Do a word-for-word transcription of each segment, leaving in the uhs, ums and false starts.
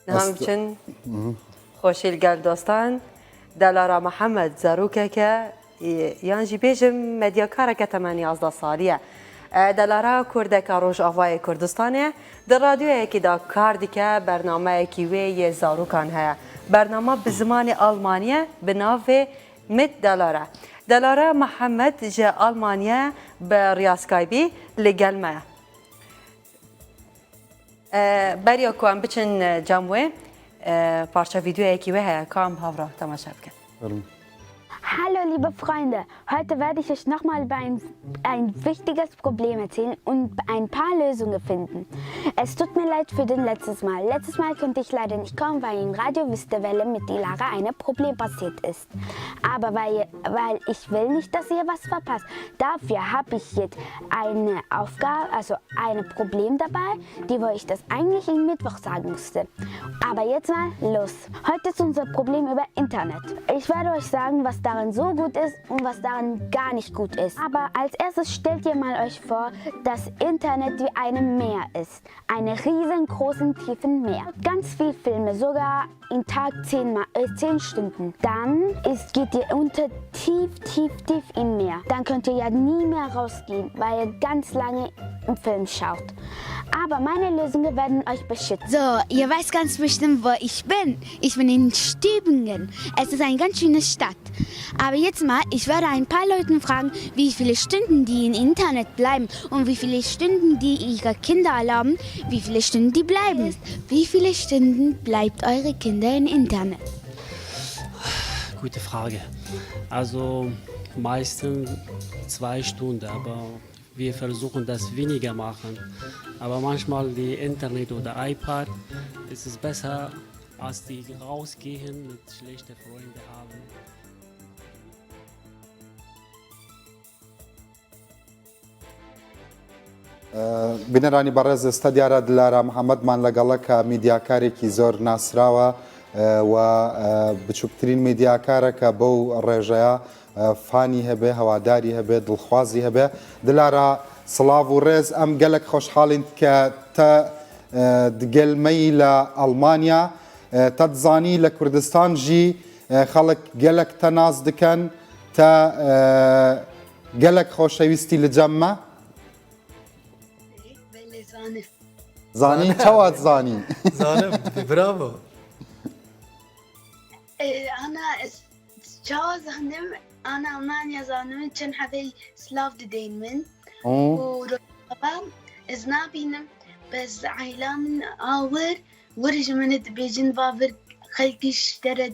Niha em diçin xweşî li gel dostan. Delara Mihemed zarokeke, e, yan jî bêjim medyakareke temenê yazdeh salî ye. E, Delara kurdeka Rojavayê Kurdistanê ye. Di radyoyekî de kar dike, bernameyekî wê yê zarokan heye. Bername bi zimanê Almanî ye, bi navê Mit Delara. Delara Mihemed ji Almanyê bi riya Skype'î li gel me ye. E, beriya ku em biçin, e, cem wê, e, parça vîdeoyekî wê heye, ka em hevra temaşe bikin. Fermo. Hallo liebe Freunde, heute werde ich euch nochmal über ein, ein wichtiges Problem erzählen und ein paar Lösungen finden. Es tut mir leid für den letztes Mal. Letztes Mal konnte ich leider nicht kommen, weil in Radio Wüstewelle mit Dilara ein Problem passiert ist. Aber weil, weil ich will nicht, dass ihr was verpasst, dafür habe ich jetzt eine Aufgabe, also ein Problem dabei, die wo ich das eigentlich am Mittwoch sagen musste. Aber jetzt mal los. Heute ist unser Problem über Internet. Ich werde euch sagen, was daran so gut ist und was daran gar nicht gut ist. Aber als erstes stellt ihr mal euch vor, dass Internet wie ein Meer ist. Ein riesengroßes, tiefes Meer. Ganz viel Filme, sogar im Tag zehn Mal, äh, zehn Stunden. Dann ist, geht ihr unter tief, tief, tief im Meer. Dann könnt ihr ja nie mehr rausgehen, weil ihr ganz lange einen Film schaut. Aber meine Lösungen werden euch beschützen. So, ihr wisst ganz bestimmt, wo ich bin. Ich bin in Stübingen. Es ist eine ganz schöne Stadt. Aber jetzt mal, ich werde ein paar Leute fragen, wie viele Stunden die im Internet bleiben und wie viele Stunden die ihre Kinder erlauben, wie viele Stunden die bleiben. Wie viele Stunden bleibt eure Kinder im Internet? Gute Frage. Also meistens zwei Stunden, aber wir versuchen das weniger machen. Aber manchmal die Internet oder iPad, es ist besser, als die rausgehen mit schlechten Freunden haben. Bîneranî berêz, êsta diyar e Dilara Mihemed man legelek e, mîdyakarekî zor nasraw e, e, we, e, biçûktirîn mîdyakarek e bo rêjeya, e, fanî hebe, hewadarî hebe, dilxwazî hebe. Dilara, silav û rêz, em gelek xweşhal in ke te, e, digel me yî li Almanya. E, te dizanî li Kurdistan jî, e, xelk gelek te nas dikin, te, e, gelek xoşewîstî li cem me. Belê, zanim. Zanî? Çawa zanî? Zanim, bravo. E, ana, ez çawa zanim? Ana, Almanya zanim, çend hebey silav didên min. Û? Û rojava ez nabînim, bes aîla min a wir, wir ji min dibêjin, va vir xelkî ji te re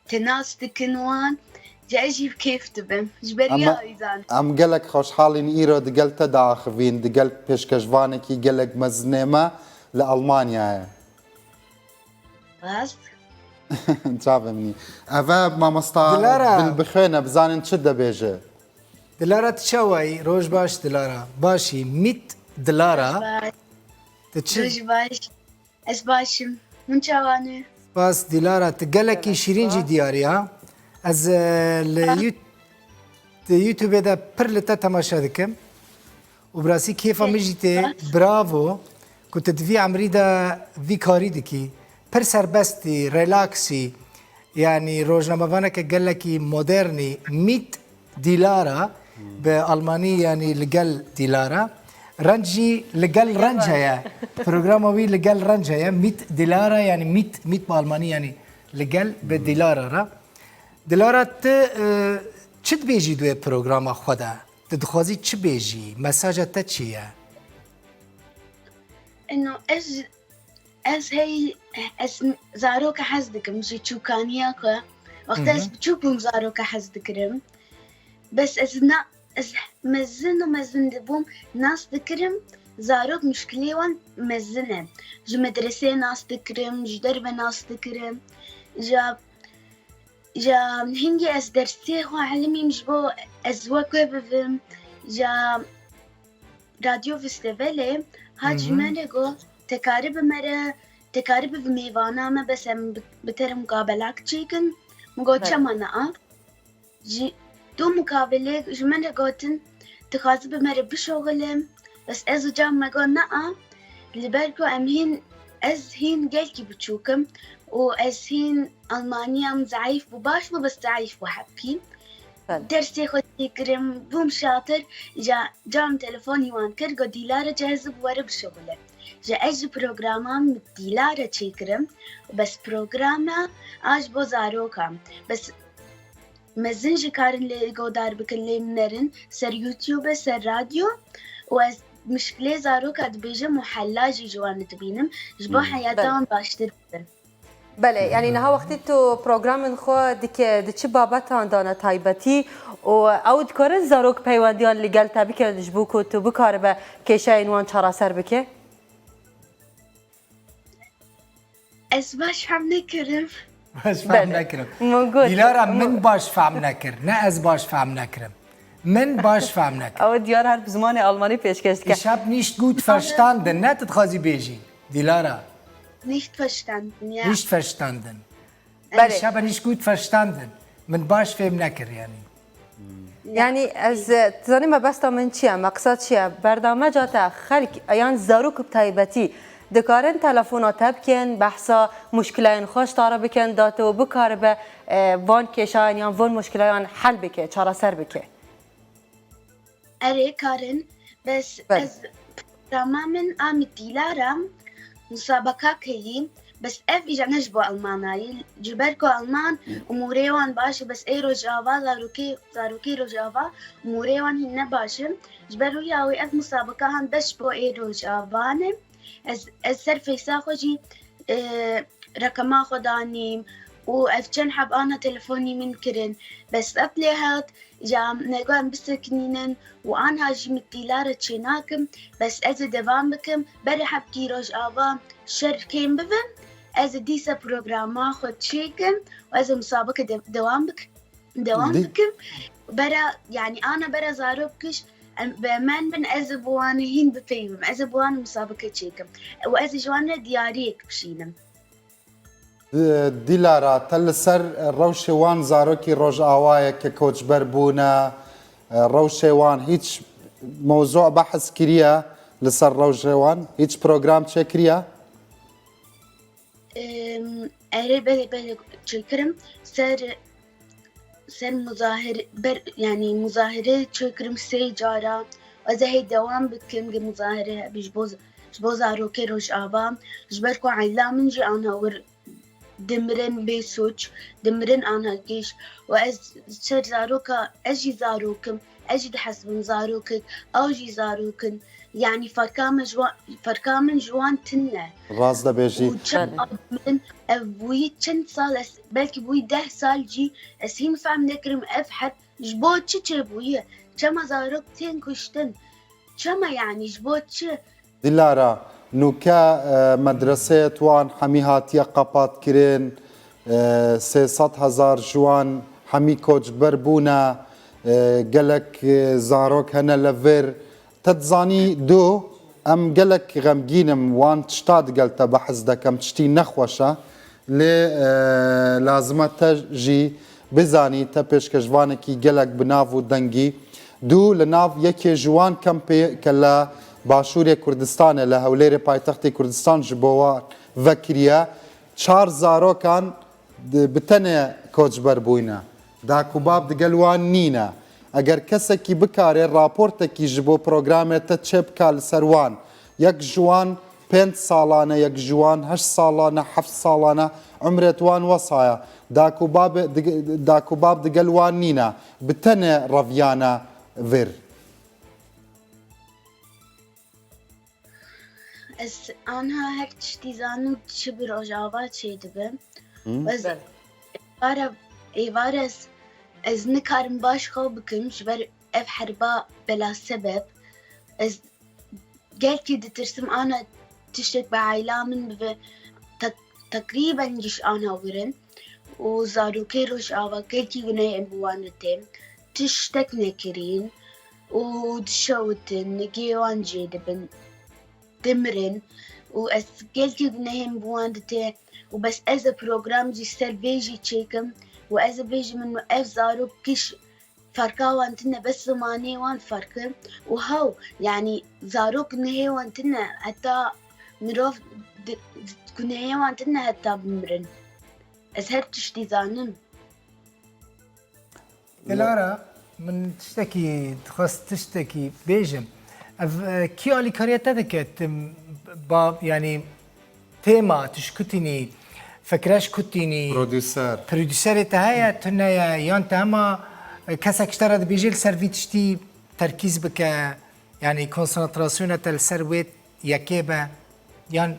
te nas dikin wan, ji ez jî bi kêf dibim. Ji beriya wî zanim. Em gelek xweşhal in îro digel te diaxivîn, digel pêşkêşvanekî gelek mezinê me li Almanyayê. Rast. Çavê min î. Ev e mamosta Dilara. Bil-, bixwêne, bizanin çi dibêje. Dilara, tu çawa yî? Roj baş, Dilara. Baş î. Mit Dilara. Baş. Tu çi? Roj baş. Ez baş im. Hûn çawa ne? Spas Dilara, tu gelekî şîrîn jî diyar î ha. Ez, e, li Ha. Yout-, di YouTubeê de pir li te temaşe dikim. Û bi rastî kêfa min jî tê. Spas. Bravo ku tu di vî emrî de vî karî dikî. Pir serbest î, relax î. Yanî rojnamevaneke gelekî modern î. Mit Dilara, bi almanî, yanî li gel Dilara. Renc jî li gel renc heye. Programa wî li gel renc heye. Mit Dilara, yanî mit, mit bi almanî, yanî li gel bi Dilara re. Dilara, tu, e, çi dibêjî di wê programa xwe de? Tu dixwazî çi bêjî? Mesaja te çi ye? Eno, ez, ez hey, ez zaroka hez dikim ji çûkaniya xwe. Wexta Hı hı. ez biçûk bûm zaroka hez dikirim. Bes ez na, ez mezin û mezin dibûm, nas dikirim, zarok muşkilê wan mezin e. Ji medresê nas dikirim, ji derve nas dikirim. Ja, ja hingî ez dersê xwe elimîm ji bo ez wek wê bibim. Ja Radyo Vistevele hat ji Hı hı. me re got, te karî bi me re, te karî bi mêvana me, bes em bi, bi te re mukabelak çêkin. Min got, Belê. Çema na? Ji, du mukabelê ji me re gotin, dixwazi bi me re bişoxile, bes ez û cem me got, na, li ber ku em hîn Ez hîn gelkî biçûk im û ez hîn Almaniya min zeîf bû, baş bû, bes zeîf bû hepkî. Belê. Dersê xwe têkirim, bûm şatir, îca ca min telefonî wan kir, got, Dîlara, cehizî bû, were bişuxule. Ji ez ji programa min Dîlara çêkirim, bes programa a ji bo zarokan. Bes mezin jî karin lê godar bikin, lê min nerin ser YouTube, ser radyo û ez mişkilê zaroka dibêjim û hela jî ji wan dibînim, ji bo Hmm. heyata Belê. wan baştir bibin. Belê, yanî niha wextî tu programên xwe dike, di çi babetan de ne taybetî û ew dikarin zarok peywendiyan li gel te bikin ji bo ku tu bikaribe kêşeyên wan çareser bike? Ez baş fehm nekirim. Baş fehm Belê. nekirim. Min got, Dîlara, min- min baş fehm nekir. Ne ez baş fehm nekirim. Min baş fehm nekir. Ew diyar her bi zimanê Almanî pêşkeş dike. Ich hab nicht gut verstanden. Ne tu dixwazî bêjî? Dîlara. Nicht verstanden, ja. Nicht verstanden. Belê. Ich habe nicht gut verstanden. Min baş fêm nekir, yanî. Yanî ez, e, tu zanî mebesta min çi ye, meqsed çi ye? Bernameca te xelk, yan zarok bi taybetî dikarin telefona te bikin, behsa muşkilayên xwe ji te re bikin, da tu bikaribe, e, van kêşayan yan van muşkilayan hel bike, çareser bike? Erê, karin, bes Belê. ez programa min a min Dîlara musabaka kirî, bes ev îja ne ji bo Almanayî, ji ber ku Alman umûrê wan baş e, bes ê Rojava zarokê, zarokê Rojava umûrê wan hîn ne baş e. Ji ber wî ya wê ev musabaka han bes ji bo ê Rojavan e. Ez, ez ser feysa xwe jî, e, rekema xwe danîm û ev çend heb ana telefonî min kirin. Bes ev lê hat, ja me got em bisekinînin û anha jî min Dîlara çênakim, bes ez ê devam bikim. Berê hebkî Rojava şer kêm bibe, ez ê dîsa programa xwe çêkim û ez ê musabike de-, dewam bikim. Dewam Dî- bikim. Bera, yanî ana bera zarok kiş, em, bi emen bin, ez ê bi wan hîn bipeyivim. Ez ê bi wan musabike çêkim. Û ez ê ji wan re diyariyek bişînim. Di-, Dîlara, te li ser rewşê wan zarokî Rojavayê ke koçber bûne, rewşê wan hîç mewzû behs kiriye li ser rewşê wan? Hîç program çêkiriye? Em, erê, belê, belê, çêkirim. Ser, ser muzahir-, ber-, yanî muzahire çêkirim sê cara. Ez ê hê dewam bikim gi muzahire hebî ji bo, ji bo zarokê Rojava. Ji ber ku eîla min jî anha wir dimirin bê sûc, dimirin anha kêş. Û ez ser zaroka, ez jî zarokim, ez jî dihesibim zarokek, ew jî zarokin. Yanî ferqa min ji wan, ferqa min ji wan tune. Rast dibêjî. Û çend Belê. admin ev bûyî çend sal, ez belkî bûyî deh sal jî ez hîn fehm nekirim ev heb ji bo çi çêbûye? Çema zarok tên kuştin? Çema, yanî ji bo çi? Dilara, nûke, e, medreseyê wan hemî hatiye qepat kirin, e, sê sed hezar ji wan hemî koçber bûne, e, gelek, e, zarok hene li vir. Te dizanî, du, em gelek xemgîn im, wan tişta digel te behs dekem, tiştî nexweş e. Lê, e, lazim e te jî bizanî, te pêşkêşvanekî gelek bi nav û dengî. Du, li nav yekê ji wan kempê ke li Başûrê Kurdistanê, li Hewlêrê paytextê Kurdistan ji bo wan vekiriye, çar zarokan di, bi tenê koçber bûyne. Dad û bab digel wan nîne. Eger kesekî bikare raportekî ji bo programê te çêbika li ser wan, yek ji wan pênc salan e, yek ji wan heşt salan e, heft salan e, umrê wan wesa ye. Dad û bab dig-, dad û bab digel wan nîne. Bi tenê reviyane vir. Ez anha her tiştî zanim çi bi Rojava çêdibe. Hı. Ez Belê. êvara, êvara ez, ez nikarim baş xew bikim ji ber ev herba bela sebeb. Ez gelkî ditirsim ana tiştek bi aîla min bibe, tek-, tekrîben giş ana wirin û zarokê Rojava gelkî gunehên bi wan re tê. Tiştek nekirîn û dişewitin, nigê wan jê dibin, dimirin û ez gelkî gunehên bi wan dite û bes ez ê program jî ser vê jî çêkim û ez ê bêjim min ev zarok giş ferqa wan tune, bes zimanê wan ferq e û hew, yanî zarok nihê wan tune, heta mirov di, gunehê wan tune heta bimirin. Ez her tiştî zanim. Dilara, min tiştekî, dixwest tiştekî bêjim. Ev, e, kî alîkariya te dike? Tim, ba, yanî, tema, tu ji ku tînî, fikre ji ku tînî? Prodûser. Prodûserê te heye, tune ye, yan te hema, e, kesek ji te re dibêje li ser vî tiştî terkîz bike, yanî konsantrasyona te li ser wê yekê be, yan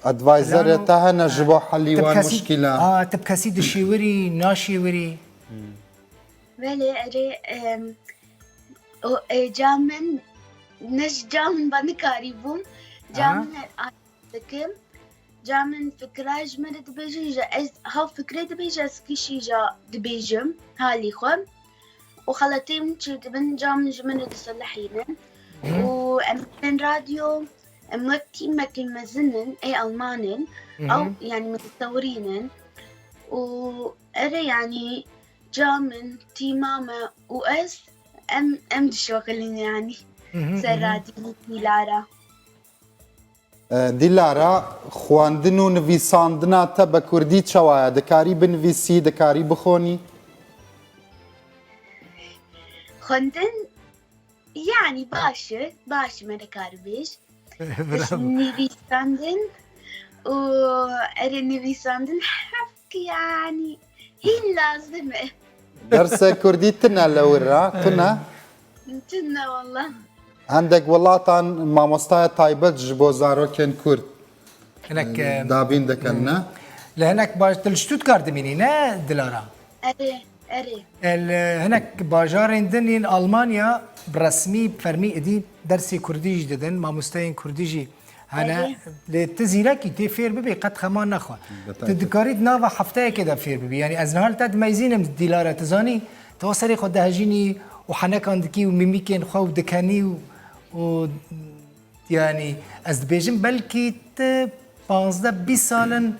Adviserê plan û, te hene ji bo helî tu bi wan kesî, muşkîla? A, tu bi kesî dişêwirî, naşêwirî? Belê, erê, em, o, e, ca min, ne ji ca min ba nikarîbûm. Ca Aha. min her an dikim. Ca min fikra ji min re dibêje, ji ez ha fikrê dibêje, ez kişî ja dibêjim, halî xwe. Û xeletê min çêdibin, ca min ji min re disilihînin. Hı. Û em bên radyo, em wek tîmekî mezin in, ê Alman in, Hı hı. ew, yanî, min distewirînin. Û erê, yanî, ca min, tîma me û ez, em, em dişoxilin, yanî, Hı hı, ser hı hı. radyo Dîlara. E, Dîlara, xwendin û nivîsandina te be kurdî çawa ye? Dikarî binivîsî, dikarî bixonî? Xwendin, yanî, baş e, baş e, me dikarî bêj. Bravo. Nivîsandin û erê nivîsandin hevk, yanî, hîn lazim e. Dersê kurdî tune li wir re, tune? Tune walla. Hendek welatan mamostaya taybet ji bo zarokên kurd, Hinek, e, e, dabîn dikin, hmm. ne? Li hinek baş, tu li Stuttgart dimînî, ne Dilara? Erê, erê. E, li hinek bajarên din yên Almanya bi resmî, bi fermî êdî dersê kurdî jî didin, mamosteyên kurdî jî hene. Erê. Lê tu zîrekî, tê fêr bibî, qet xema nexwe. Bi taybet. Tu dikarî di nava hefteyekê de fêr bibî. Yanî ez niha li te dimeyzînim, Dîlara, tu zanî, tu wa serê xwe dihejînî û henekan dikî û mîmîkên xwe û dikenî û, û, yanî, ez dibêjim belkî tu panzdeh bîst sal in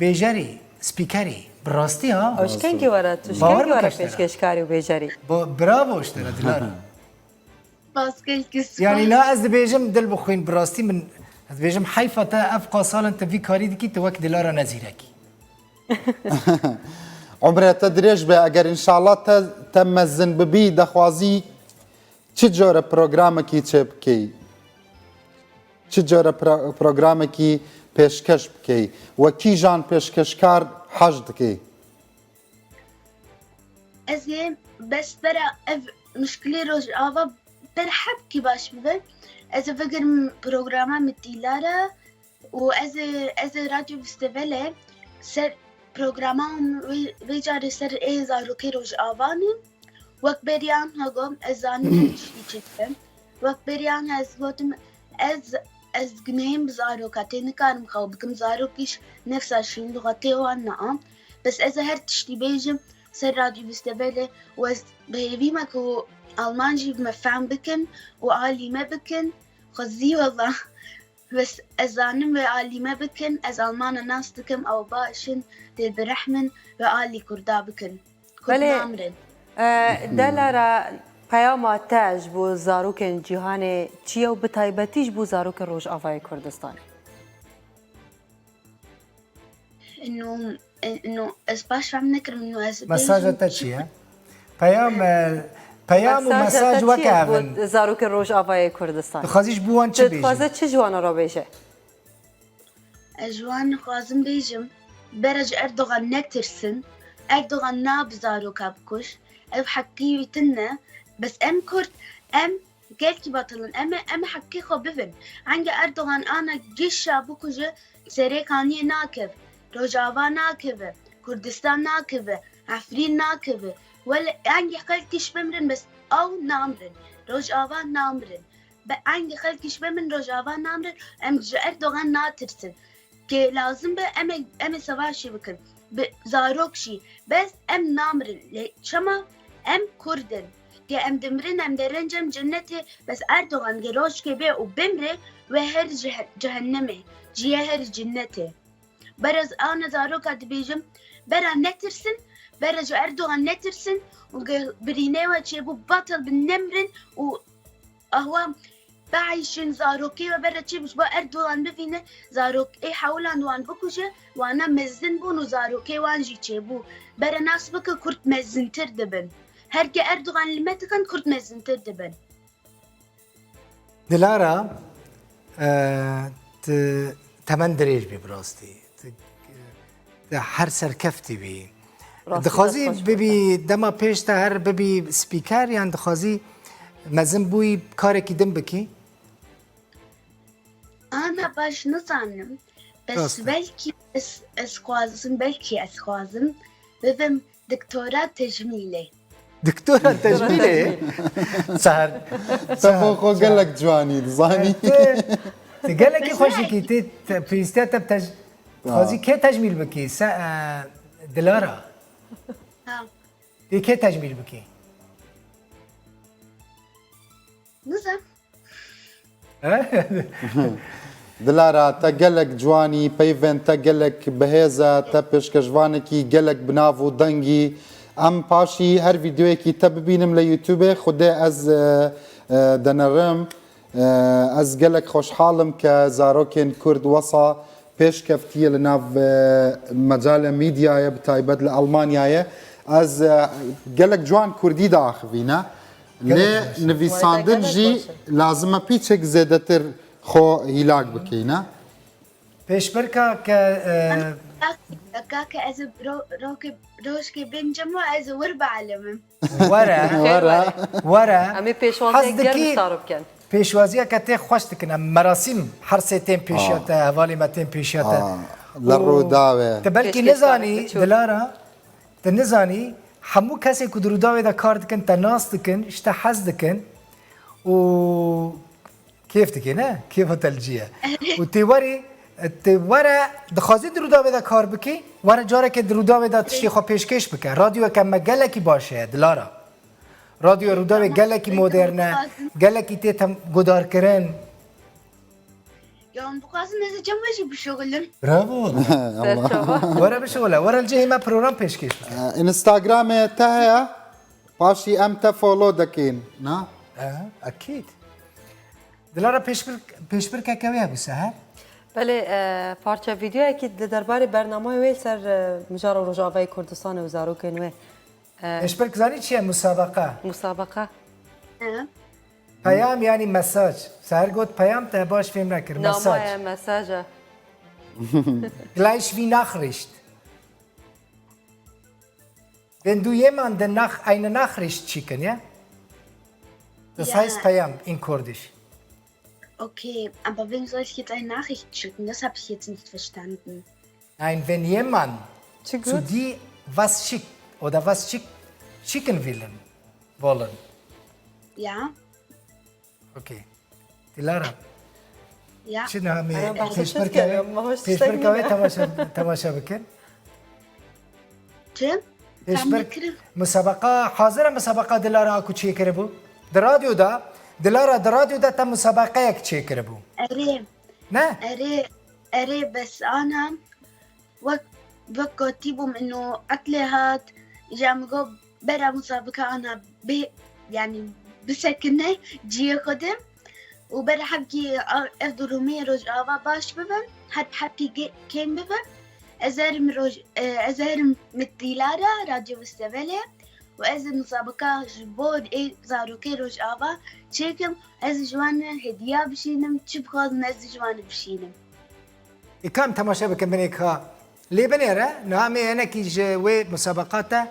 bêjerî, spîkerî. Bi rastî ha? Ew ji kengî were tu? Ji Bawer kengî were bike ji te re. pêşkêşkarî û bêjerî? Bo-, bravo ji te re, Dilara. Spas, gelkî spas. Yanî, na ez dibêjim, dil bixwîn, bi rastî min, ez dibêjim, heyfa te ev qas sal in tu vî karî dikî, tu wek Dilara ne zîrekî. Umrê te dirêj be, eger înşallah te, te mezin bibî, dixwazî çi cure programekî çê bikey? Çi cure pro-, programekî pêşkeş bikey? We kîjan pêşkeşkar hez dikey? Ez ê bes bera ev mişkilê Rojava ber hebkî baş bibe. Ez ê vegerim programa min Dîlara û ez ê, ez ê Radyo Vîstevele ser programa min vê, vê carê ser ê zarokê Rojava ne. Wek beriyan ha got, ez zanim her tiştî çi dikim. Wek beriyan ha ez gotim, ez, ez gunehim bi zaroka tê, nikarim xew bikim, zarokîş nefsa şîn, lixetê wan na. Bes ez ê her tiştî bêjim ser Radyo Vîstevele û ez bi hêvî me ku Alman jî me fehm bikin û alî me bikin. Xwezî wela. Bes ez zanim wê alî me bikin, ez Almana nas dikim, ew baş in, dê bi rehm in, wê alî Kurda bikin. Kurd Belê, namirin. e, Dilara, peyama te ji bo zarokên cîhanê çi ye û bi taybetî ji bo zarokên Rojavayê Kurdistanê? Ino, ino, ez baş fehm nekirim, ino ez Mesaja bêjim te çi çi ye? Peyam, e, peyam û Mesaja mesaj te weke çi ye ev in. bo zarokên Rojavayê Kurdistan? Dixwazî ji bo wan çi Tu bêjî? dixwaze çi ji wan re bêje? Ez ji wan dixwazim bêjim, bere ji Erdogan netirsin. Erdogan nabe zaroka bikuj. Ev heqî wî tune. Bes em Kurd, em gelkî betil in. Em ê, em ê heqê xwe bibin. Henge Erdogan ana gişa bikuje, Serê Kaniyê nakev, Rojava nakeve, Kurdistan nakeve, Efrîn nakeve. Wele henge xelkîş bimrin, bes ew namirin. Rojava namirin. Be henge xelkîş bimrin, Rojava namirin. Em ji Erdogan natirsin. Ke lazim be, em ê, em ê sevaşê bikin. Bi zarok jî. Bes em namirin. Lê çima? Em Kurd in. Ke em dimirin, em dê rêncem cennetê. Bes Erdogan ge rojkê bê û bimre, wê her ceh-, cehennemê. Ciye her cennetê. Bera ez ana zaroka dibêjim, bera netirsin, bera ji Erdogan netirsin û ge birînê we çêbû, batil bin, nemirin û ahwa Daîşin zarokê we bere çêbû, ji bo Erdogan bivîne, zarokê hewilan wan bikuje, wana mezin bûn û zarokê wan jî çêbû. Bere nas bike, Kurd mezintir dibin. Her ke Erdogan li me dikin, Kurd mezintir dibin. Dilara, e, tu temen dirêj bî bi rastî. Tu, tu her serkeftî bî. Rastî Dixwazî dest xweş bibî, dema pêş te her bibî spîker, yan dixwazî mezin bûyî karekî din bikî? Ana baş nizanim. Bes Rast e. Belkî ez, ez xwazim, belkî ez xwazim bibim doktora tecmîlê. Doktora tecmîlê. Sehar. Te bo xwe gelek ciwanî dizanî. Tu, tu gelekî xweşikî, tu, tu pêwîstiya te bi tej-, dixwazî kê tecmîl bikî? Se, e, Dilara. Ha, Tê kê tecmîl bikî? nizam. He? Dilara, te gelek ciwanî, peyvên te gelek bihêz e, te pêşkêşvanekî gelek bi nav û dengî. Em paşî her vîdeoyekî te bibînim li YouTubeê, Xwedê ez e, e, denerim. E, ez gelek xweşhal im ke zarokên Kurd wesa pêşkeftiye li nav e, mecalê medyayê, bi taybet li Almanyayê. Ez e, gelek ciwan Kurdî diaxivîne. Lê nivîsandin jî lazim e pîçek zêdetir xwe hîlak bikîne. Pêşbirka ke e, Kaka ez ro, roke, rojke bêncemo ez wir bialimim. Were, Were. Were. Em ê pêşwaziya germ sar bikin. Pêşwaziya ke tê xweş dikin. Em merasîm her sê tên pêşiya te, hevalê me tên pêşiya te. Aa, li Rûdawê. Te belkî nizanî, Dilara, te nizanî, hemû kesê ku di Rûdawê de kar dikin, te nas dikin, ji te hez dikin û kêf dikê, ne? Kêfa te li cî ye. Û tê werî, tê were, dixwazî di Rûdawê de kar bikî, were carekê di Rûdawê de tiştê xwe pêşkêş bike. Radyoyeke me gelekî baş heye, Dilara. Radyoya Rûdawê gelekî modern e, gelekî tê tem gudarkirin. Ya em dixwazin ez ê cem we jî bişuxulim. Bravo. Serçava. Were bişuxule, were li cihê me program pêşkêş bike. Instagramê te heye, paşî em te follow dekên, na? E, ekîd. Dilara pêşbir, pêşbirkeke wê hebû Seher. Belê, e, parça vîdeoyekî di derbarê bernameyê wê ser e, mijara Rojavayê Kurdistanê û zarokên wê. E, Pêşbirk zanî çi ye musabeqa? Musabeqa. He. Peyam yanî mesaj. Seher got peyam te baş fêm nekir. Mesaj. Namaye, mesaja. Gleich wie Nachricht. Wenn du jemanden nach, eine Nachricht schicken, ja? Das Ja. Heißt Peyam in Kurdisch. Okay, aber wem soll ich jetzt eine Nachricht schicken? Das habe ich jetzt nicht verstanden. Nein, wenn jemand Zu zu gut. Dir was schickt oder was schick, schicken will, wollen. Ja, Okay. Dilara. Ja. Çi namê Aya, behsa pêşbirka çi dikene? wê? Ma hoş Pêşbirka wê tiştek temaşe, temaşe bikin. Çi? Pêşbirk Tam musabeqa, hazir e musabeqa Dilara ku çêkiribû? Di radyoda, Dilara di radyoda te musabeqeyek çêkiribû. Erê, Ne? erê, erê bes ana. Wek, wek gotîbûm ino etlê hat, ja min got bera musabika ana bê, yani bisekine ciyê xwe de û bera hepkî a-, ev durumê Rojava baş bibe, hep hepî ge-, kêm bibe. Ez herim roj-, e, ez herim mit Dilara Radyo Vistevelê û ez ê musabika ji bo ê zarokê Rojava çêkim. Ez ji wan hediya bişînim, çi bixwazin ez ji wan bişînim. Ê ka em temaşe bikin binê ka. Lê binêre, niha em ê hinekî ji wê musabeqa te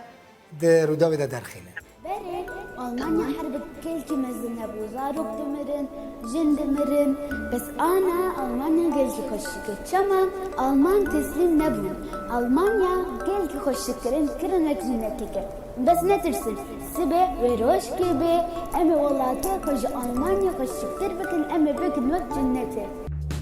di Rûdawê de derxîne. Berê Almanya herb gelkî mezin hebû. Zarok dimirin, jin dimirin. Bes ana Almanya gelkî xweş dike. Çima? Alman teslîm nebûn. Almanya gelkî xweş dikirin, kirin wek jinneteke. Bes netirsin, sibê wê rojkê bê, em ê welatê xwe ji Almanya xweşiktir bikin, em ê bikin wek cinnetê.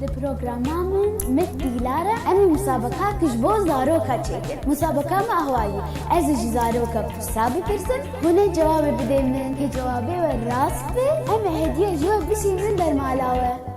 Di programa min, min Dîlara, em ê musabaqeyek ji bo zaroka çêkin. Musabaqeya me ahwayî, ez ê ji zaroka pirsa bipirsim, hûn ê cewabê bidên min. Hê cewabê we rast be, em ê hediye ji we bişînin ber mala we.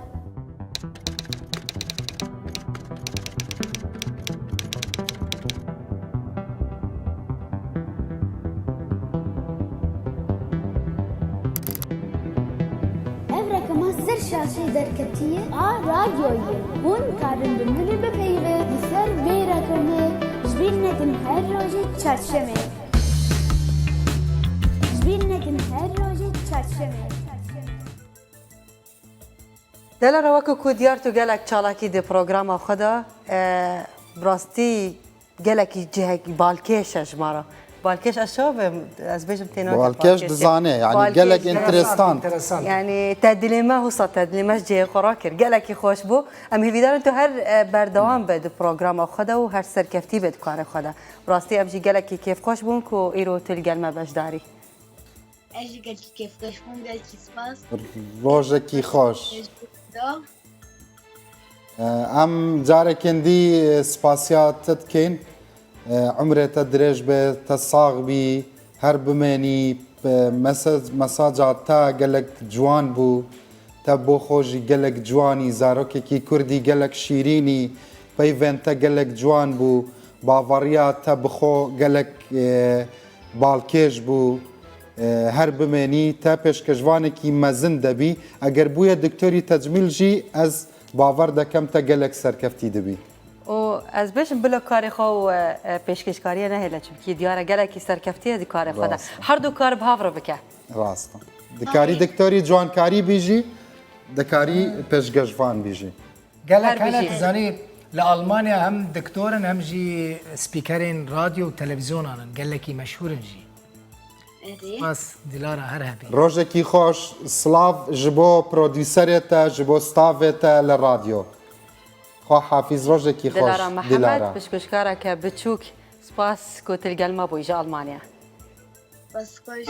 Ev reqema Ser şaşê derketiye a radyoyê. Hûn karin bi min re bipeyivin li ser vê rakomê. Ji bîr nekin her rojê çarşemê. Ji bîr nekin her rojê çarşemê. Delal, weke ku diyar tu gelek çalakî di programa xwe de, e, bi rastî gelekî cihekî balkêş e ji me re. Balkêş ez çawa bim, ez bêjim têna Balkêş balkêş e. Dizane, yani Balkêş gelek gelek interesant. Interesant. Yani te dilê me husa, te dilê me ji cihê xwe rakir. Gelekî xweş bû. Em hêvîdarin tu her, e, berdewam be di programa xwe de û her serkeftî be di karê xwe de. Bi rastî em jî gelekî kêfxweş bûn ku îro tu li gel me beşdarî. Ez jî gelkî kêfxweş bûm, gelkî spas. Rojekî xweş. Em carekên dî spasiya te dikeyn. Umrê te dirêj be, te sax bî, her bimênî. Mesa-, mesaja te gelek ciwan bû. Te bo xwe jî gelek ciwanî, zarokekî kurdî gelek şîrînî, peyvên te gelek ciwan bû. Bavariya te bi xwe gelek, e, balkêş bû. E, her bimênî, te pêşkêşvanekî mezin debî. Eger bûye doktorî tecmîl jî, ez bawer dekem te gelek serkeftî dibî. Û ez bêjim bila karê xwe û, e, e, pêşkêşkariye nehêle, çimkî diyar e gelekî serkeftî ye di karê xwe de. Rast e. Her du kar bi hev re bike. Rast e. Dikarî doktorî ciwankarî bî jî, dikarî pêşkêşvan bî jî. Gelek Her hene bijî. Tu zanî, li Almanya hem doktor in, hem jî spîkerên radyo û televîzyonan in. Gelekî meşhûr in jî. Erê. Spas, Dilara, her hebî. Rojekî xweş, silav ji bo prodûserê te, ji bo stafê te li radyo. Xwe hafîz, rojekî xweş, Dilara Mehemed, Dilara. Pişkuşkareke biçûk, spas ku tu li gel me bûyî ji Almanya. Spas xweş.